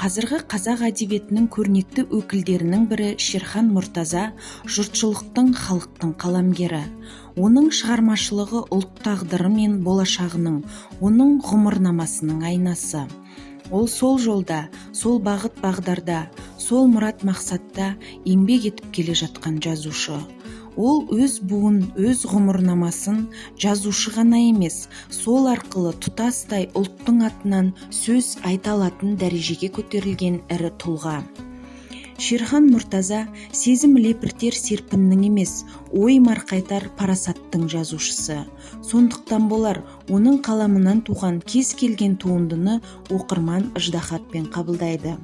Қазіргі қазақ әдебиетінің көрнекті өкілдерінің бірі Шерхан Мұртаза жұртшылықтың, халықтың қаламгері. Оның шығармашылығы ұлт тағдыры мен болашағының, оның ғұмырнамасының айнасы. Ол сол жолда, сол бағыт-бағдарда, сол мұрат-мақсатта еңбек етіп келе жатқан жазушы. Ол өз буын, өз ғұмырнамасын жазушы ғана емес, сол арқылы тұтастай ұлттың атынан сөз айта алатын дәрежеге көтерілген ірі тұлға. Шерхан Мұртаза сезім лепіртер серпіннің емес, ой марқайтар парасаттың жазушысы. Сондықтан болар, оның қаламынан туған кез келген туындыны оқырман ыждаһатпен қабылдайды.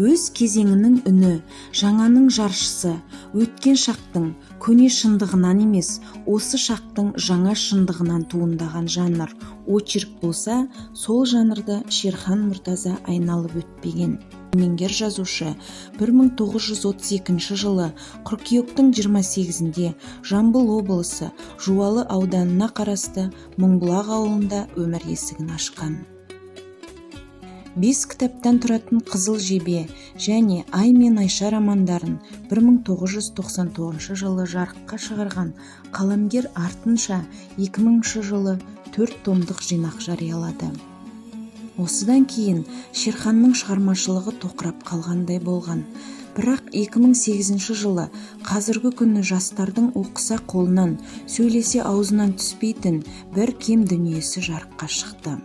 Өз кезеңінің үні, жаңаның жаршысы, өткен шақтың көне шындығынан емес, осы шақтың жаңа шындығынан туындаған жанр очерк болса, сол жанрды Шерхан Мұртаза айналып өтпеген. Кемеңгер жазушы 1932 жылы қыркүйектің 28-інде Жамбыл облысы Жуалы ауданына қарасты Мыңбұлақ ауылында өмір есігін ашқан. Бес кітаптан тұратын «Қызыл жебе» және «Ай мен Айша» романдарын 1999 жылы жарыққа шығарған қаламгер артынша 2000 жылы төрт томдық жинақ жариялады. Осыдан кейін Шерханның шығармашылығы тоқырап қалғандай болған. Бірақ 2008 жылы қазіргі күні жастардың оқыса қолынан, сөйлесе аузынан түспейтін «Бір кем дүниесі» жарыққа шықты.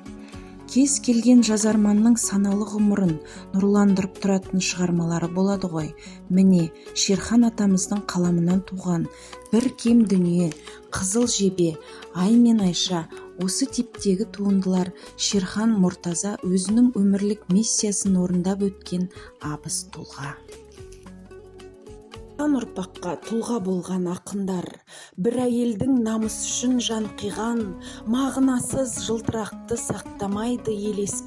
Кез келген жазарманның саналы ғұмырын нұрландырып тұратын шығармалары болады ғой. Міне, Шерхан атамыздың қаламынан туған «Бір кем дүние», «Қызыл жебе», «Ай мен Айша» осы типтегі туындылар Шерхан Мұртаза өзінің өмірлік миссиясын орындап өткен абыз тұлға. Ұрпаққа тұлға болған ақындар, бір әйелдің намысы үшін жан қиған, мағынасыз жылтырақты сақтамайды елеске.